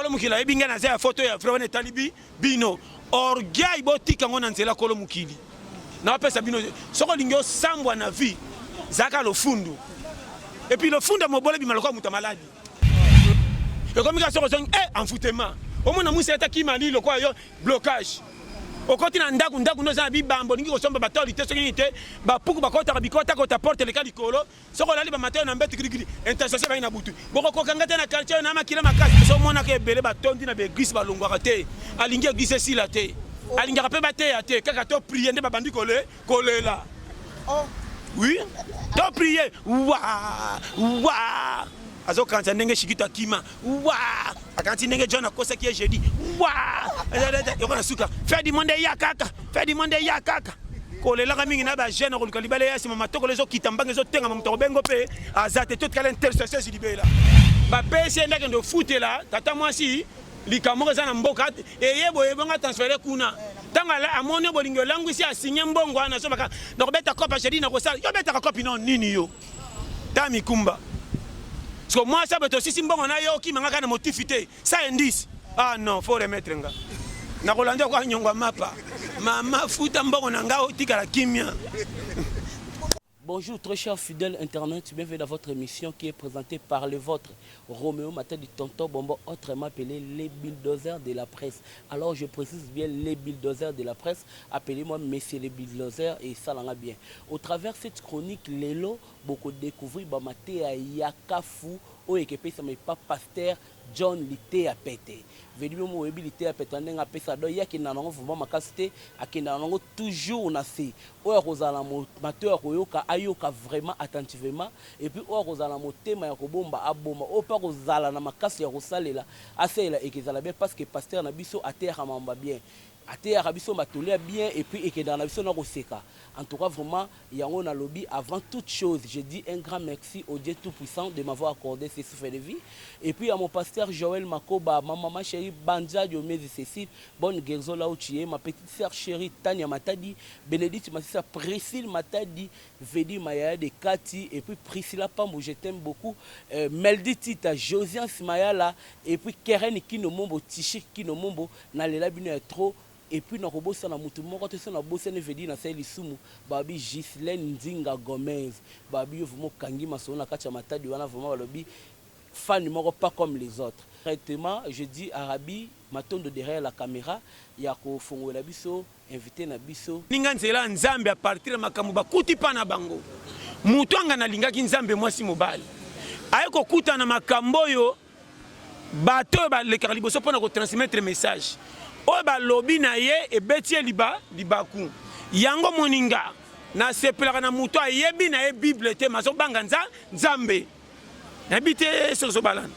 Kolo mokili ayebi ngai naza ya foto ya vrai wana etali bi bino. Orgueil botika yango na nzela kolo mokili. Napesa bino soki olingi osambwa na vie zalaka lofundu. Et puis lofundu ya mobola ebima lokola moto ya maladi. Ekomi kaka soki ozongi eh envoûtement. Omona mwisi ata kimali lokola yo blocage. Okoti na ndako ndako ndo eza na bibambo olingi kosomba batoli te soki nini te bapuku bakotaka bikotakota porte eleka likolo. Soki olali ba matayo na mbetu gidi gidi intercession ebandi na butu bokokoka nga te na quartier oyo na makila makasi. Ozo monaka ebele batondi na ba eglise balongwaka te alingi eglise esila te alingaka pe bateya te kaka to prier nde babandi kole kolela oui to prier wa wa azokanisa ndenge shikito akima wa akanisi ndenge John akosaki ye jeudi wa yoko na suka fin du monde eya kaka fin du monde eya kaka kolelaka mingi na ba jeune koluka libala ya nsima matokolo ezokita mbanga ezotengama moto akobengo mpe aza te totikala intercesseuse libela bapesi ye ndakende ofutela tata mwasi likambo moko eza na mboka eye boye bonga transfere kuna ntango amoni yo bolingi olangwisi asigne mbongo wana azobaka nakobeta kope jeudi nakosala yo obetaka kope no nini yo ta mikumba siko mwasi abe tosisi mbongo na yo okima nga kaka na motifi te sa indice ah non faut remettre nga nakolanda kwa nyongo ya mapa mama futa mbongo na nga otikala kimia. Bonjour très chers fidèles internautes, bienvenue dans votre émission qui est présentée par le vôtre, Roméo Matadi Tonton Bombo, autrement appelé les bulldozers de la presse. Alors je précise bien les bulldozers de la presse, appelez-moi monsieur les bulldozers et ça l'en bien. Au travers cette chronique, lelo, boko découvrir ba mateya ya kafu oyo ekepesama epa pasteur John liteya pete. Vedi bino boyebi liteya pete wana ndenge apesa donc ye akenda nango vraiment makasi te, akendaka nango toujours na se. Oyo akozala na matoyi ya koyoka ayoka vraiment attentivement et puis oyo akozala na motema ya kobomba abomba, oyo pe akozala na makasi ya kosalela asalela ekezala bien parce que pasteur na biso ateyaka makambo ya bien. Ateyaka biso matoli ya bien et puis ekendaka na biso na koseka. En tout cas vraiment yango nalobi avant toute chose je dis un grand merci au Dieu tout puissant de m'avoir accorde ce souffle de vie et puis à mon pasteur Joël Makoba, ma maman cherie Banza Diomezi Cecile, bonne guérison là où tu es, ma petite sœur cherie Tania Matadi, Benedicte Masisa, Priscille Matadi, Vedi ma yaya de Kati et puis Priscilla Pambu je t'aime beaucoup, euh, Meldy Tita, Josiane Mayala et puis Keren Kinomombo, Tichik Kinomombo, Nalela bino ya trop et puis nakobosana mutu moko te soki nabosani veut dire nasali lisumu balobi Ghislaine Nzinga Gomez balobi yo vraiment okangi masolo na kati ya Matadi wana vraiment balobi fan moko pas comme les autres directement je dis Arabi Matondo derrière la camera ya kofongolela biso invite na biso. Ninga nzela ya nzambe a partir ya makambo bakuti pa na bango mutu anga nalingaki nzambe mwasi mobali aye kokutana makambo oyo Bato oyo balekaka liboso mpo na ko transmettre message oyo balobi na ye ebeti ye liba libaku. Yango omoni nga nasepelaka na moto ayebi na ye Bible te mais azobanga nza Nzambe. Nayebi te soki ozobalana.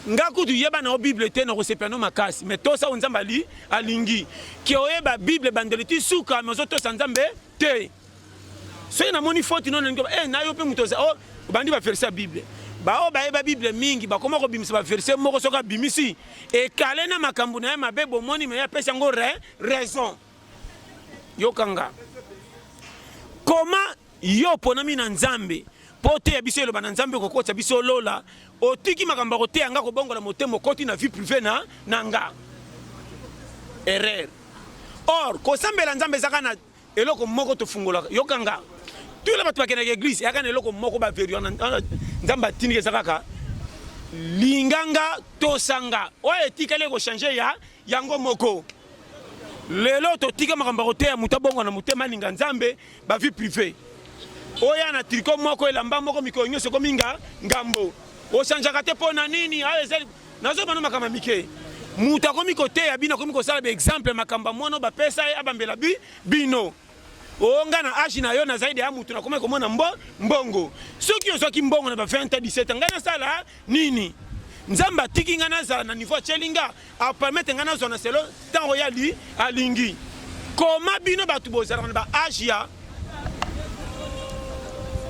Nga kutu yeba na yo Bible te nakosepela no makasi mais tosa oyo Nzambe ali alingi. Ke oyeba Bible ebandeli ti suka mais ozotosa Nzambe te. Soki namoni faute no nalingi eh na yo pe moto oza oh obandi ba verset ya Bible. Ba oyo bayeba Bible mingi bakoma kobimisa ba verset moko soki abimisi ekale na makambo na ye mabe bomoni mais ye apesi yango re raison. Yoka nga. Comment yo oponami na Nzambe po oteya biso eloba na Nzambe okokotisa biso lola otiki makambo ya koteya nga kobongola motema okoti na vie privee na na nga. Erreur. Or kosambela Nzambe ezaka na Eloko moko tofungolaka, yoka nga. Tous les bato bakendaka eglise, eyaka na eloko moko ba verrouilla na Nzambe atindika eza kaka linga nga tosa nga. Oyo etikali eko changer ya yango moko. Lelo totika makambo ya koteya moto abongo na motema alinga Nzambe, ba vie privee. Oya na tricot moko elamba moko mikolo nyonso ekomi nga ngambo. Ochangeaka te mpo na nini? Ayo ezali Nazo bana makambo ya mike. Moto akomi koteya bino akomi kosala ba exemple makambo ya mwana oyo bapesa ye abambela bi bino. O nga na age na yo nazali deya moto nakomaki komona mbo mbongo. Soki ozwaki mbongo na ba 20 ans 17 ans ngai nasala nini? Nzambe atiki ngai nazala na niveau atieli nga a permettre ngai nazwa na selo ntango ye ali alingi. Koma bino bato bozalaka na ba age ya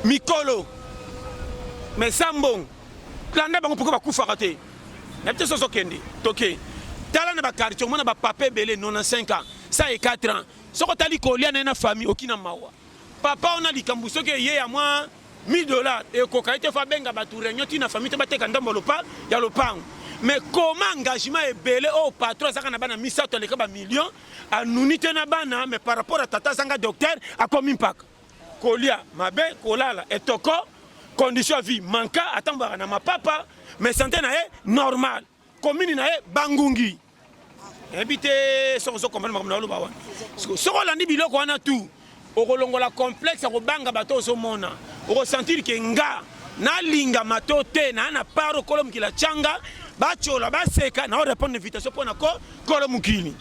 mikolo mais sans mbongo. Landa bango pourquoi bakufaka te? Nayebi te soki ozokende toke tala na ba quartier omona ba papa ebele 95 ans 104 ans soki otali kolia na ye na famille oki na mawa papa wana likambo soki eye ya mwa 1000 dollars ekoka ye te fo abenga bato réunion ti na famille te bateka ndambo ya lopa ya lopango. Mais comment engagement ebele oyo patron azaka na bana misato aleka ba million anuni te na bana, mais par rapport à tata azanga docteur akomi mpaka kolia mabe, kolala etoko, condition ya vie manka, atambwaka na mapapa, mais santé na ye normal, commune na ye bangungi. Nayebi te soki ozo comprendre makambo na oloba wana. Soki olandi biloko wana tout, okolongola complexe ya kobanga bato ozomona, okosentir ke nga nalingama to te, naa na part okolo mokili atyanga batyola baseka na orépondre invitation mpo na ko kolo mokili.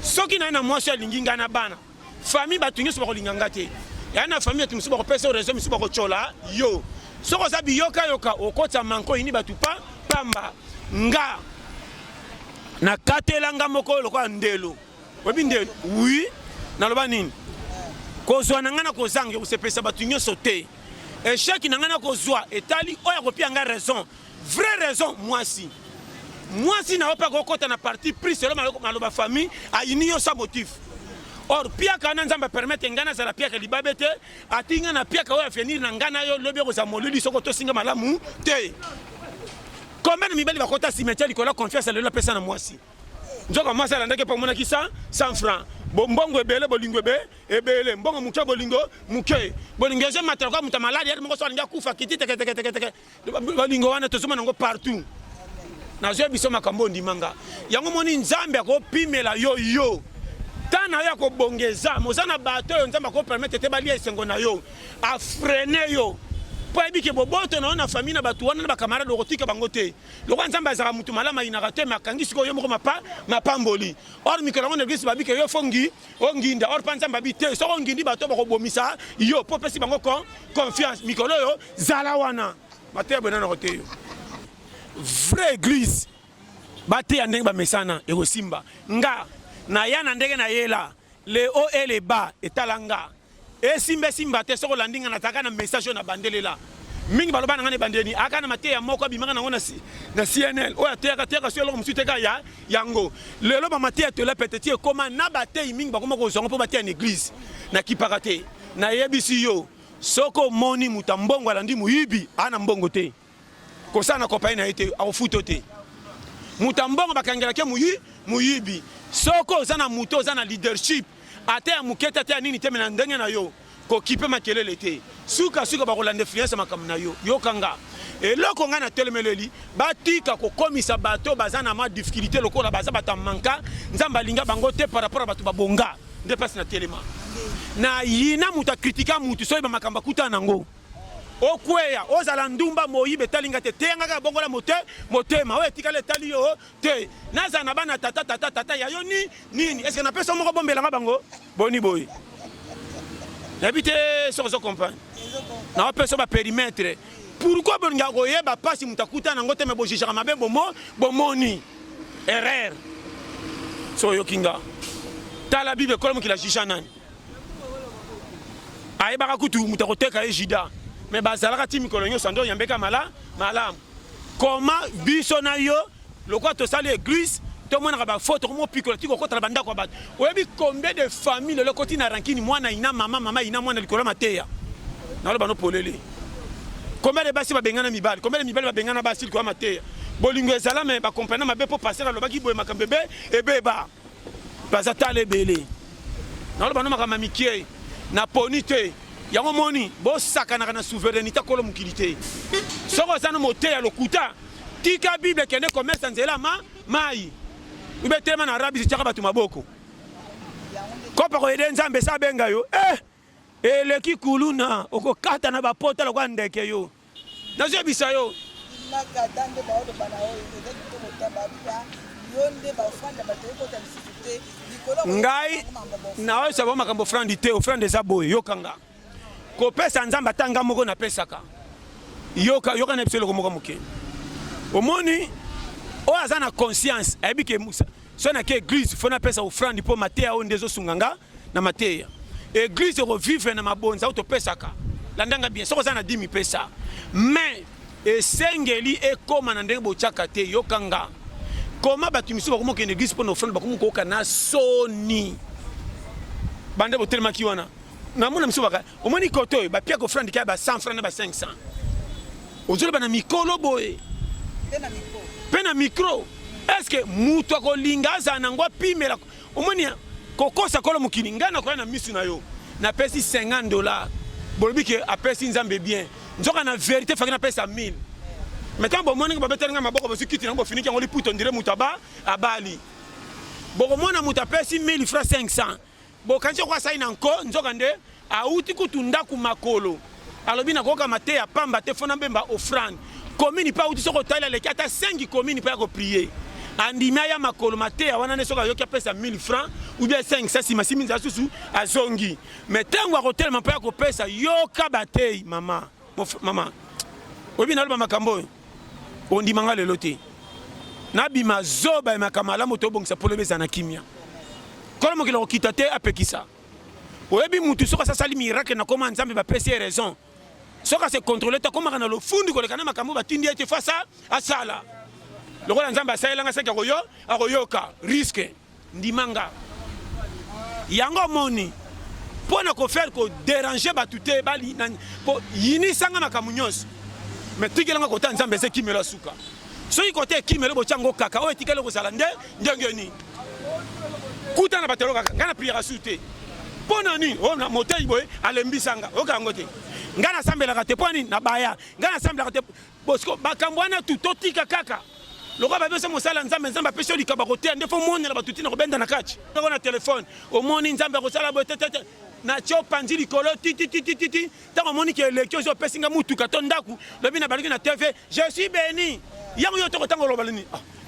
Soki naye na mwasi alingi ngai na bana famille, bato nyonso bakolinga nga te. Ya na famille bato mosusu bakopesa yo raison, mosusu bakotyola yo. Soki oza biyokayoka, okotisa manko oyini bato pa pamba. Nga nakatela nga moko lokola ndelo, oyebi ndelo? Oui, naloba nini? Kozwa na ngai na kozanga ekosepelisa bato nyonso te. Échec na ngai na kozwa etali oyo akopia ngai raison, vraie raison. Mwasi, mwasi na yo mpe akokɔta na parti pris selo maloba famille ayini yo sans motif. Or piaka wana, Nzambe apermettre ngai nazala piaka libabe te, ati ngai na piaka oyo avenir na ngai na yo lobi ekozala molili soki otosinga malamu te. Combien na mibali bakota cimetière likolo ya confiance lelo apesa na mwasi? Nzoka mwasi alandaki mpo amonaki 100 franc. Mbongo ebele, bolingo ebe ebele, mbongo moke, bolingo moke. Bolingo ezomatela kwa moto maladi yati moko so alingi akufa kiti teketeketeketeke. Bolingo wana tozomona yango partout. Nazoya biso makambo ondimanga yango, moni Nzambe akopimela yo yo ta na yo ya kobongeza. Moza na bato oyo Nzambe akopermettre te balia esengo na yo, afreiner yo mpo ayebi ke boboto na yo na famille na bato wana na bacamarade okotika bango te. Lokola Nzambe azalaka motu malamu, ayinaka te, me akangi sikoyo yo moko mapa mapamboli. Or mikolo yango na église babi ke yo fo ngi onginda. Or mpa Nzambe abi te, soki ongindi bato bakobomisa yo mpo opesi bango confiance. Mikolo oyo zala wana mateya boye nano kote yo vraie église bateya ndenge bamesana ekosimba. Nga naya na ndenge nayela, le haut et le bas etala nga, esimba esimba te. Soki olandi nga, nazalaka na message oyo na bandelela mingi. Baloba na nga na ebandeli aka na mateya moko abimaka nango na CNL oyo ateyaka teyaka so eloko mosusu teka ya yango. Lelo bamateya tola peut-être ekoma na bateyi mingi, bakoma kozwa ngo mpo bateya na église. Nakipaka te, nayebisi yo, soki omoni moto ya mbongo alandi moyibi, aa na mbongo te, kosala na compagnie na ye te, akofuta te. Moto ya mbongo bakangelaki moyibi. Soki oza na moto, oza na leadership, ata ya moke te, ata ya nini te, me na ndenge na yo kokipe makelele te. Sukasuka bakolanda influence ya makambo na yo. Yokanga eloko ngai natelemeleli: batika kokomisa bato baza na mwa difficulté lokola baza bato ya manka, Nzambe alinga bango te par rapport ya bato babonga. Nde mpasi na telema na yina moto akritika motu soki bamakambo akutana nango. Okweya, ozala ndumba, moyibi, etali nga te. Teya kaka bongola motema oyo etikali etali yo te. Nazala na bana tata tata tata ya yo ni nini? Est-ce napesa moko bombelanga bango boni boye? Nayebi te soki ozo comprendre. Naopesa bapérimètre. Pourquoi bolingaka koyeba mpasi moto akuta nango te, me bojugeaka mabe? Bomo bomoni erreur. So oyoki nga, tala Bible, ekolo mokili ajuge nani? Ayebaka kutu moto akoteka ye Juda, me bazalaka ti mikolo nyonso ando oyambeka mala malamu. Koma biso na yo lokola tosali église, tomonaka bafaute, komopikola ti kokota na bandako ya bato. Oyebi combien de famille lelo ekoti na rancune, mwana ina mama, mama ina mwana likolo ya mateya? Naloba no polele, combien de basi babengana mibali, combien de mibali babengana basi likolo ya mateya? Bolingo ezala, me bakomprena mabe mpo pasteur alobaki boye, makambo ebe ebeba. Baza tala ebele. Naloba no makambo ya mike naponi te. Yango moni bosakanaka na souveraineté kolo mokili te. Soki oza na moteya lokuta, tika Bible, ekende commerce ya nzela ma mai ube telema na Arabie, tiaka bato maboko kopa koyede Nzambe esa abenga yo eh, eleki kuluna okokata na bapota lokola ndeke. Yo nazoyebisa yo. Makata nde baoloba na oyo eza kitoko te, babia yo nde baofrande bato ekota lisusu te likolo. Ngai naoyebisa bango makambo offrande te. Offrande eza boye, yokanga, kopesa Nzambe, ata nga moko napesaka. Yoka, yoka na biso eloko moko moke. Omoni oyo aza na conscience, ayebi ke so nake église, fo napesa offrande mpo mateya oyo nde ezosunga nga na mateya. Église ekovivre na mabonza oyo topesaka. Landanga bien, soki oza na dimi, pesa, mais esengeli ekóma na ndenge botiaka te. Yokanga, koma bato misusu bakoma okende église mpo na offrande, bakomi koyoka na soni. Bande botelemaki wana, namona misu baka omoni kote oyo bapiaka offrande kaka ba 100 franc na ba 500. Ozoloba na mikolo boye. Mpe na mikro. Mpe na micro, est-ce que mutu akolinga azala na ngo apimela? Omoni kokosa kolo mokili, ngai nakoya na misu na yo, napesi 50 dollars, bolobi ke apesi Nzambe bien, nzoka na verite faki napesa 1000. Mais ntango bomoni babeteli ngai maboko, bozwi kiti nango bofiniki yango liputa, ondire moto aba abali. Bokomona moto apesi 1000 francs 500, bokanisi oko asali na nko, nzoka nde awuti kutu ndako makolo, alobi nakoyoka mateya pamba te, fo nabemba offrande. Commune mpe awuti, soki otali aleki ata 5 commune mpe ya koprier, andimi aya makolo mateya wana nde soki ayoki apesa 1000 francs ou bien 500, nsima simi nzala susu azongi. Mais ntango akotelema mpe akopesa, yoka batei mama mama, oyebi naloba makambo oyo ondima nga lelo te, nabima zoba ya makambo malamu, tobongisa polo eza na kimia. Kolo mokili akokita te apekisa. Oyebi mutu soki asasali miracle na koma Nzambe bapesi ye raison, soki ase contrôler te akomaka na lofundi koleka na makambo batindi ye te fasa asala. Lokola Nzambe asalelanga saki akoyo akoyoka risque ndimanga yango omoni mpo na kofaire kodéranger bato te bali mpo yinisanga makambo nyonso, mais tikelanga kota Nzambe eza ekimelo ya suka. Soki kote ekimelo botya yango kaka oyo etikali kozala nde ndenge nini kuta na bato kaka ngai na prière su te. Mpo na nini oyo na motei boye alembisanga oyoka yango te? Ngai nasambelaka te. Mpo nini na baya ngai nasambelaka te? Bosiko makambo wana tu totika kaka lokola babesa mosala Nzambe. Nzambe apesi yo likambo akoteya nde fo monela bato ntina kobenda na kati kako na telefone. Omoni Nzambe akosala boye te te na tio panzi likolo tititititi. Ntango omoni ke eleki, ozo opesi nga mutuka to ndako, lobi na baliki na TV, je suis béni. Yango yo toko ntango oloba nini?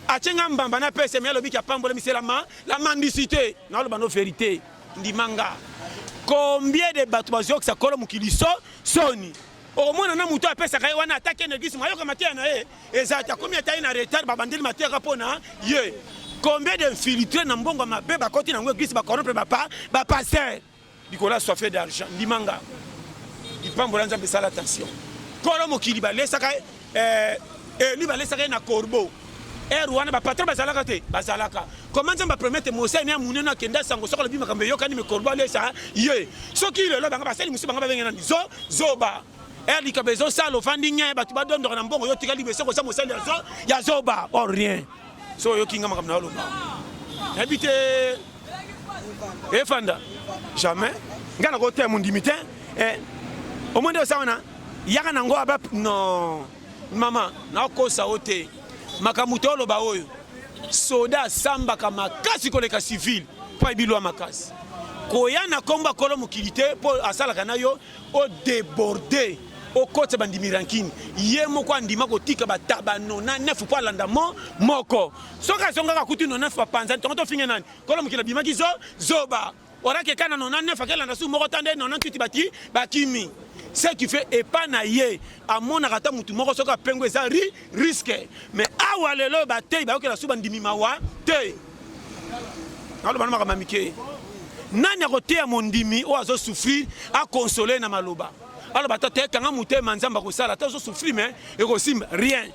Atie nga mbamba na pese me alobiki apambola misela ma la mendicité. Naloba no vérité, ndima nga. Combien de bato bazokisa kolo mokili so soni? Okomona na moto apesaka ye wana atake na église, mayoka mateya na ye eza te, akomi ata ye na retard, babandeli mateyaka mpo na ye. Combien d'infiltré na mbongo ya mabe bakoti nango église, bacorrompre bapa bapasteur likolo ya soif d'argent? Ndima nga, lipambola Nzambe esala attention. Kolo mokili balesaka eli balesaka ye na corbeau ere wana, bapatron bazalaka te, bazalaka koma Nzambe apromettre Mose ne ya monene akenda sango, soki alobi makambo eyokani, me corbeau alesa ye. Soki lelo banga basali mosusu banga babenge nani zo zoba ere likambo ezosala, ofandi nye, bato badondoka na mbongo, yo tikali liboso kosa mosali ya zoba or rien. So oyoki nga makambo na oloba, nayebi te efanda jamais. Ngai nakoteya mondimi te. Omoi nde osa wana yaka nango aba non mama, nakosa o te. Makambo to oloba oyo, soda asambaka makasi koleka civile mpo ayebi lwa makasi. Koya na nkombo akolo mokili te mpo asalaka na yo odéborde, okotisa bandimi rankine. Ye moko andima kotika bataba 99 mpo alanda mo moko. Soki azongaka kutu 99 bapanzani tongo, tofinge nani? Kolo mokili abimaki zo zoba orake kana 99 akelanda su moko ta nde 98 bati bakimi. Ce qui fait epa na ye amonaka ata mutu moko soki apengo eza ri risque. Mais awa lelo batei bayokela su bandimi mawa te. Naloba na makambo ya mike, nani akoteya mondimi oyo azosouffrir, akonsole na maloba, aloba ata te kanga motema, Nzambe akosala, ata ozosouffrir mais ekosimba? Rien.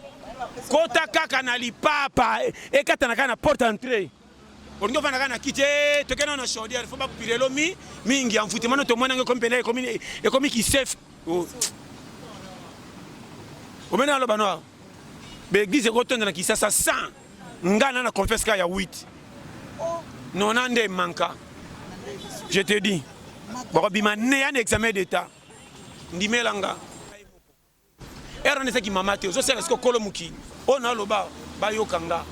Kota kaka na lipapa ekatana kaka na porte entrée, olingi ofanda kaka na kiti, tokenda na chaudière, fo bapirelo mi mingi envoûtement no tomoni yango ekomi mpena ekomi kisef. Omeni aloba no baeglise ekotonda na Kisasa 100, nga na confesse kaka ya 8 nona nde manka. Je te dis, bakobima ne ya na examen d'état. Ndimelanga ere wana ezaki mama te, ozosala siko kolo mokili oyo naloba bayoka nga.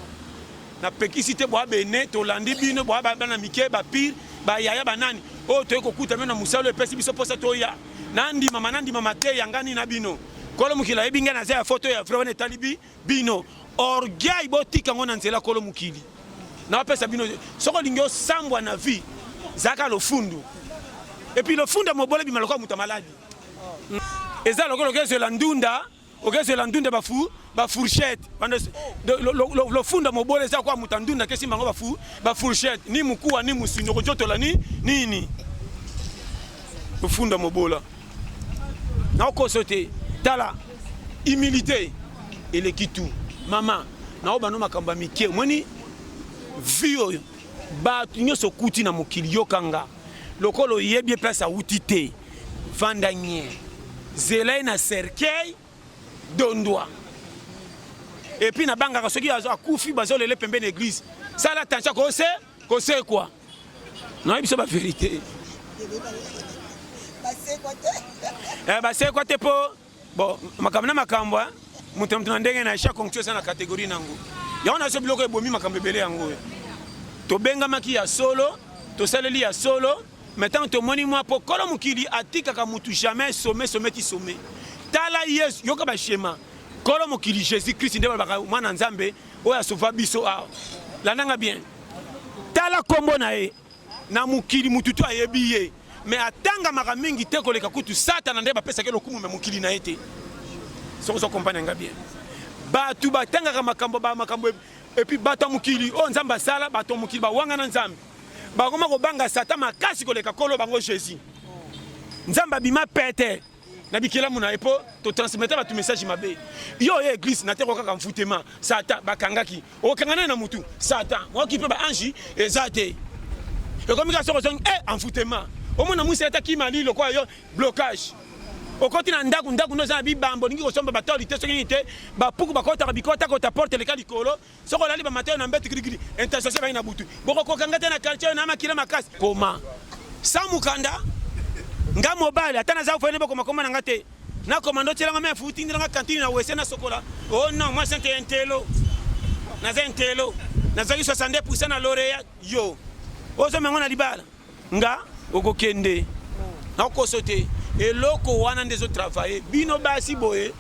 Napekisi te, boya bene tolandi bino, boya bana mike, bapire, bayaya, banani oyo toyei kokuta bino na mosala oyo epesi biso mposa toya. Nandimama, nandimama te, yanga nini na bino? Kolo mokili ayebi ngai naza ya foto ya vrai wana etali bi bino. Orgueil botika yango na nzela kolo mokili. Napesa bino, soki olingi osambwa na vie, zalaka lofundu. Et puis lofundu ya mobola ebima lokola moto ya maladi. Eza lokola okezwela ndunda, okezwela ndunda bafu bafourchette. Lofunda mobola eza kwa moto ya ndunda akesimba yango bafu bafourchette, ni mokuwa ni mosuni okojotola ni nini. Lofunda mobola naokoso te. Tala, humilité eleki tout. Mama, nao bano makambo ya mike, omoni vie oyo bato nyonso okuti na mokili, yokanga lokola oyebi ye place awuti te, vanda nye, zela ye na cercueil dondwa. Et puis nabangaka soki akufi bazolele pembeni église. Sala attention kose kosekwa. Nayebi biso ba vérité. Basekwa te. Eh, basekwa te po bon makambo na makambo moto moto na ndenge na chaque onction eza na catégorie nango. Yango na biso biloko ebomi makambo ebele yango oyo. Tobengamaki ya solo, tosaleli ya solo, mais ntango tomoni mwa po kolo mokili atikaka mutu jamais sommet sommet ti sommet. Tala Yesu, yoka ba schéma. Kolo mokili Jésus Christ nde balobaka mwana Nzambe oyo asauva biso awa. Landanga bien. Tala kombo na ye na mokili mutu to ayebi ye mais atangamaka mingi te koleka kutu Satana nde bapesaki lokumu me mokili na ye te. Soki ozo comprendre nga bien. Bato batangaka makambo ba makambo et puis bato ya mokili oyo Nzambe asala, bato ya mokili bawanga na Nzambe. Bakoma kobanga Satan makasi koleka kolo bango Jésus. Nzambe abima pete na bikelamu na ye mpo totransmete bato message mabe. Yo oye église na te kaka mfutema Satan bakangaki okanga nani na mutu Satan moki mpe ba ange eza te. Ekomi kaka soki ozongi eh envoûtement omona mwisi ata kima lilo lokola yo blocage okoti na ndako ndako ndo eza na bibambo olingi kosomba batoli te soki nini te bapuku bakotaka bikotakota porte eleka likolo soki olali bamatayo na mbeto gidigidi intercession ebangi na butu bokokoka nga te na quartier oyo na makila makasi koma sa mokanda nga mobali ata naza foyene bokoma koma na nga te na komanda otyelanga mai futi tindela nga kantine na wese nasokola oh non moi sente intelo naza intelo nazwaki 62 pourcent na lauréat yo ozoma yango na libala nga okokende nakokoso te eloko wana nde ezotravaille bino basi boye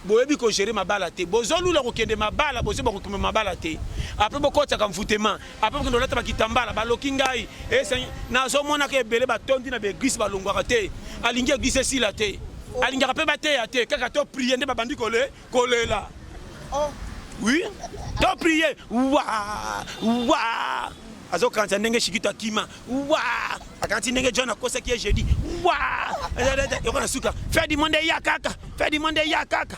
boyebi kogere mabala te bozolula kokende mabala bozoba kokende mabala te apres bokotaka mvutema apres bokende olata bakitambala baloki ngai nazomonaka ebele batondi na baeglise balongwaka te alingi eglise esila te alingaka mpe bateya te kaka to prie nde babandi kole kolela oh. Oui, to prie wa wa azokanisa ndenge shikito akima wa akanisi ndenge John akosaki ye jeudi wa yoko na suka fin du monde eya kaka fin du monde eya kaka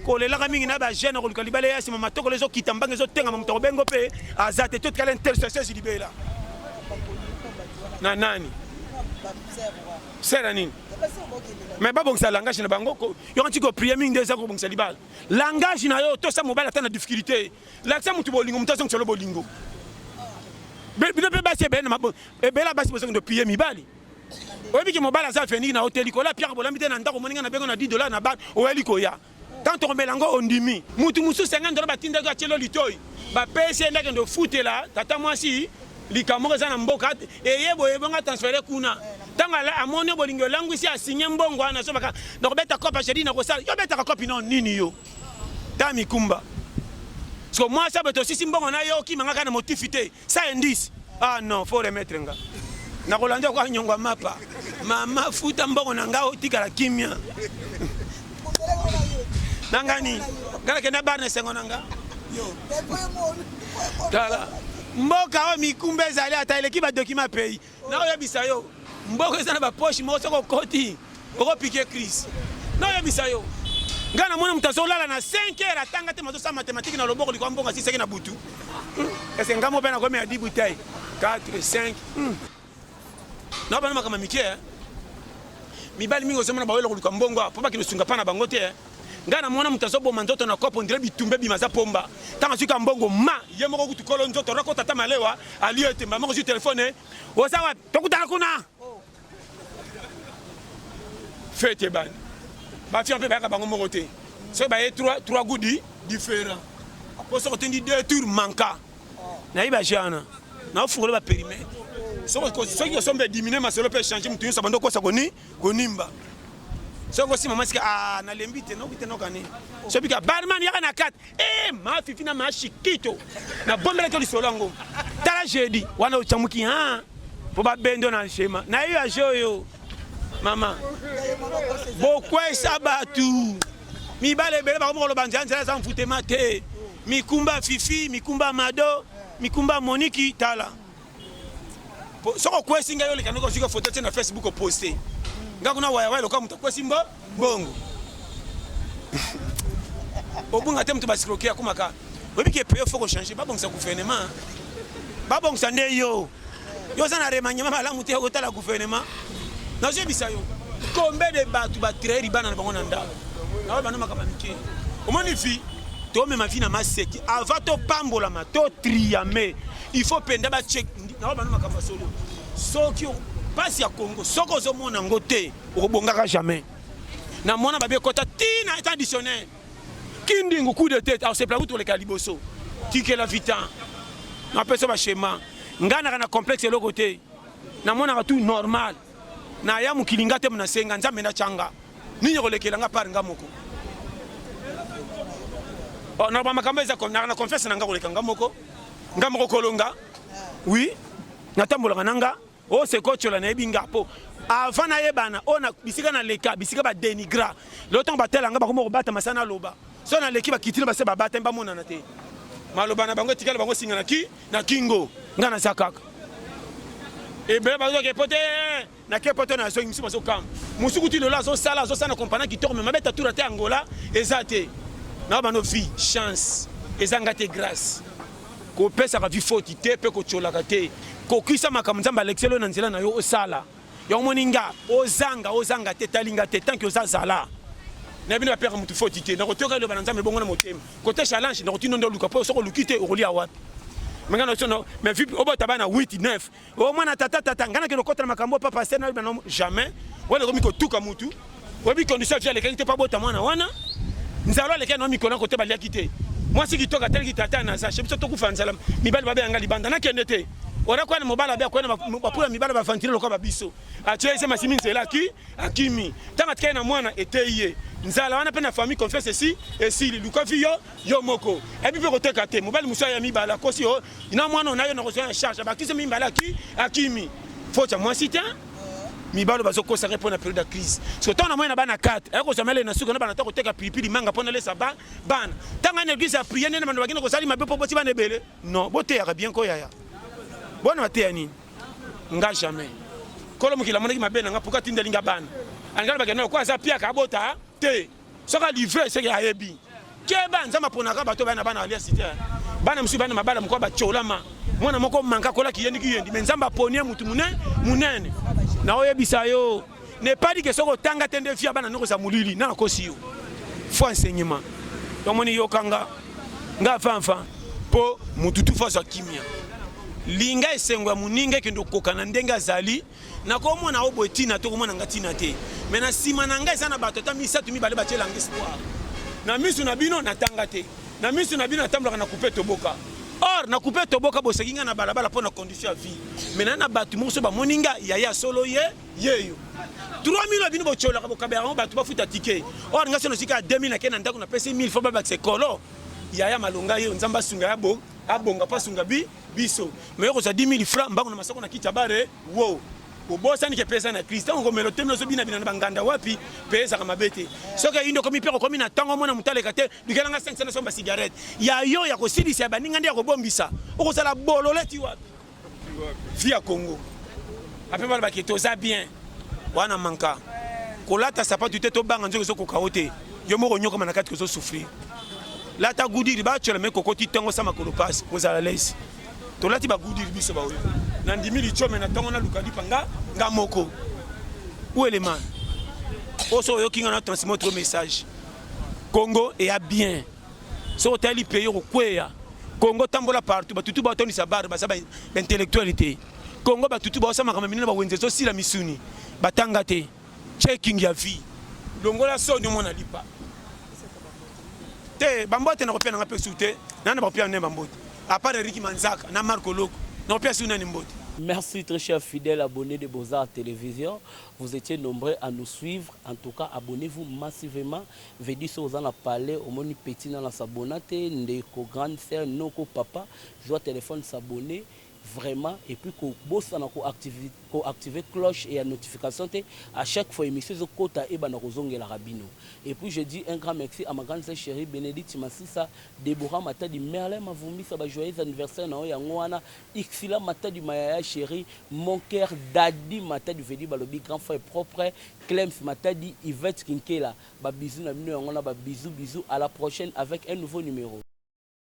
kolelaka mingi na bajeune koluka libala ya nsima matokolo ezokita mbanga ezotengama moto akobengo mpe aza te totikala intercesseuse libela na nani sera nini mais babongisa langage na bango yoko ntiki koprie mingi nde eza kobongisa libala langage na yo tosa mobali ata na difficulté lakisa motu bolingo moto azongisa lo bolingo bino mpe basi ebele ebele basi bozongi prie mibali oyebi ke mobali aza avenir na yo te likolo ya piaka bolambi te na ndako moninga na bengo na 10 dollar na bar oyeli koya tant tokomela yango ondimi mutu mosusu 50 dollar batindaki atielo litoi bapesi ye ndakende ofutela tata mwasi likambo moko eza na mboka eye boye bongo atransfere kuna ntango amoni bolingo elangwisi asigne mbongo wana azobaka nakobeta kope jeudi nakosala yo betaka kope no nini yo ta mikumba siko mwasi abe tosisi mbongo na yo okima nga kaka na motifi te sa indice ah non faut remettre nga nakolanda kwa nyongo ya mapa mama futa mbongo na nga otikala kimia na nga nini nga nakenda bar na esengo na nga tala mboka oyo mikumba ezali ata eleki badokima pays Nakoyebisa yo mboka eza na ba poche moko soki okoti okopike crise. Nakoyebisa yo ngai namoni moto azolala na 5 heures atanga te mazosala mathématique na loboko likwa mbongo asisaki na butu. Ese ngai moko mpe nakomi ya 10 bouteille 4 5 na bana makambo mike eh. Mibali mingi ozomona bawela koluka mbongo mpo bakende sunga mpa na bango te eh. Ngai namona moto azoboma nzoto na kopo ondire bitumba ebima aza pomba ntango azwi ka mbongo ma ye moko kutu kolo nzoto rakota ata malewa alie te mama kozwi telefone oza wapi tokutana kuna fete ebandi bafia mpe bayaka bango moko te soki baye 3 goudi différent mpo soki otindi 2 tour manka nayebi baje wana naofungola baperimetre soki osomba edimine masolo mpe echange moto nyonso abandi okosa koni konimba soki osima mwasi ah nalembi te noki te nokani soki bika barman yaka na kati eh ma fifi na ma shikito na bombelaki lisolo yango tala jeudi wana ocamuki ha po babendo na schéma na yo ya jeu oyo mama bokwesa bato mibale ebele bakomi koloba nzela nzela eza mfutema te mikumba fifi mikumba mado mikumba moniki tala soki okwesi ngai oleka ndenge ozwika foto tie na facebook oposte ngai kuna wayawaya lokola moto akwesi mbo mbongo obunga te moto basikroke akomaka oyebi ke paye fo kochange babongisa gouvernement babongisa nde yo yo oza na remaniement malamu te okotala gouvernement nazoyebisa yo combien de bato batraye libana na bango na ndako naoyo bana makambo ya mike omoni fi. Tomema vie na maseki avant topambolama totriame, il faut mpenza bachek na bano makambo ya solo. Soki mpasi ya Congo, soki ozomona yango te, okobongaka jamais. Namona babi ekota ntina eta dictionnaire kindingu coup de tête aosepela kutu koleka liboso. Tikela vitan napesa baschema. Ngai naka na complexe eloko te, namonaka tout normal. Naya mokili nga te, nasenga Nzambe natyanga nini kolekela nga par nga moko. Oh, na makambo eza na confiance na nga koleka nga moko, nga moko kolonga. Oui, natambolaka na nga oyo sekotyola, nayebi nga mpo avant nayebana oyo na bisika naleka, bisika badenigra. Lelo ntango batala nga, bakoma kobata masa. Naloba so naleki, bakiti na base, babata, bamonana te. Maloba na bango etikala bango singa na ki na kingo. Nga naza kaka ebele, bazoke po te nake po te. Nazongi misu, bazokamba mosuku ti lelo. Azosala, azosala na kompana kitoko, me mabeta tura te. Angola eza te na bano vie chance ezanga te, grâce kopesaka vie foti te mpe kotiolaka te. Kokisa makambo Nzambe alekiseli oyo na nzela na yo osala yango. Moni nga ozanga, ozanga te, talinga te, tant que oza zala na bino bapeka motu foti te. Nakotoka eloba na Nzambe bongo na motema kote challenge, nakotina nde oluka mpo soki oluki te, okolia wapi? Me nga na mais vi obota bana 8 9 o mwana tata tata, ngai nakende okotela makambo papa se na jamais. Wana ekomi kotuka mutu oyebi condition vie alekaki te mpo abota mwana wana. Nzala alekaki na mikolo kote baliaki te. Mwasi kitoko atelaki tata naza chez biso, tokufa nzala, mibali babeyanga libanda, nakende te. Ora kwana mobali abe akwena bapula mibali bavantile lokola babiso, atie ese masimi nzela aki akimi. Ntango atikali na mwana, eteyi ye nzala wana mpe na famille confiance esi esili. Luka vi yo yo moko ebi mpe koteka te. Mobali mosusu aya mibale, akosi yo na mwana na yo, na kozwa ya charge, abakisi mibale, aki akimi. Faute ya mwasi te. Mibalo bazokosaka mpo na période ya crise. So ntango na moi na bana 4 aya kozwa mele na suka na bana, ta koteka pilipili, manga mpo nalesa ba bana. Ntango na église ya prière nene, bando bakende kosali mabe mpo boti bana ebele. Non, boteyaka bien ko yaya bona bateya nini? Nga jamais. Kolo mokili amonaki mabe na nga pourquoi atindeli nga bana? Alingana bakende ko aza piaka abota te. Soki alivre seke ayebi keba. Nzambe aponaka bato bana bana aliasi te. Bana mosusu bana mabala moko batyolama, mwana moko manka akola kiyendi kiyendi, me Nzambe aponi ye mutu monene monene. Naoyebisa yo, n'est pas dit que soki otanga te nde fia bana noko eza molili. Na nakosi yo, faut enseignement. Tomoni yokanga nga fanfa mpo mutu tu fo azwa kimia. Linga esengo ya moninga ekende okoka na ndenge azali. Nakomona oyo boye ntina te, okomona nga ntina te, me na nsima na ngai eza na bato ata misato mibale batielanga espoir. Na miso na bino natanga te, na miso na bino natambolaka na coupe toboka. Or na coupe toboka, boseki ngai na balabala mpo na condition ya vie, me na na bato moko so bamoni nga yaya solo ye yeyo 3000 na bino botyolaka, bokabela yango bato bafuta ticket. Or nga so nasika ya 2000, nake na ndako, napesi 1000 fo babakisa ekolo. Yaya malonga ye, Nzambe asunga ya bo abonga mpo asunga bi biso. Me yo kozwa 10 000 francs mbango na masoko na kiti ya bare wo, obosani ke pesa na crise. Ntango komela otemi, ozobinabina na banganda wapi mpe ezaka mabe te. Soki eyindi, okomi mpe okomi na ntango omona moto aleka te, lukelanga 500 nasomba cigarette ya yo ya kosilisa ya baninga nde ya kobombisa. Okozala bolole ti wapi? Vie ya Congo ape balobaki toza bien wana manka kolata sapatu te, tobanga nzoki ezokoka yo te. Yo moko onyokama na kati, kozosouffrir. Lata gudiri batyola me kokoti ntongo sa makolo pasi, kozala lesi. Tolati bagudiri biso baoyo nandimi lichome na ntongo naluka lipa nga nga moko uelema oso. Oyoki nga na transmettre message, Congo eya bien. Soki otali pays, okokweya. Congo, tambola partout, batutu baotondisa bar, baza baintellectuel te. Congo, batutu baosala makambo minene, bawenze ezosila misuni, batanga te. Checking ya vie, longola soni, omona lipa te. Bambote nakopia nanga mpe su te. Nana bakopia nde bambote à part Eriki Manzaka na Marco Loko, nakopia su nani mbote? Merci, très chers fidèles abonnés de Beaux-Arts Télévision. Vous étiez nombreux à nous suivre. En tout cas, abonnez-vous massivement. Vedi so oza na palais, omoni petit na s'abonner te, ndeko, grande sœur, noko, papa, joie téléphone, s'abonner vraiment, et puis ko bosana ko activer cloche et ya notification te. À chaque fois émission ezokota, ebanda kozongelaka bino. Et puis je dis un grand merci à ma grande sœur chérie Bénédicte Masisa, Déborah Matadi, Merlin Mavumbisa, ba joyeux anniversaire na yo yango wana. Xila Matadi, Mayaya chérie, mon cœur, Dadi Matadi, vedi balobi grand frère propre, Clems Matadi, Yvette Kinkela, ba bisous na bino yango na ba bisous bisous. À la prochaine avec un nouveau numéro.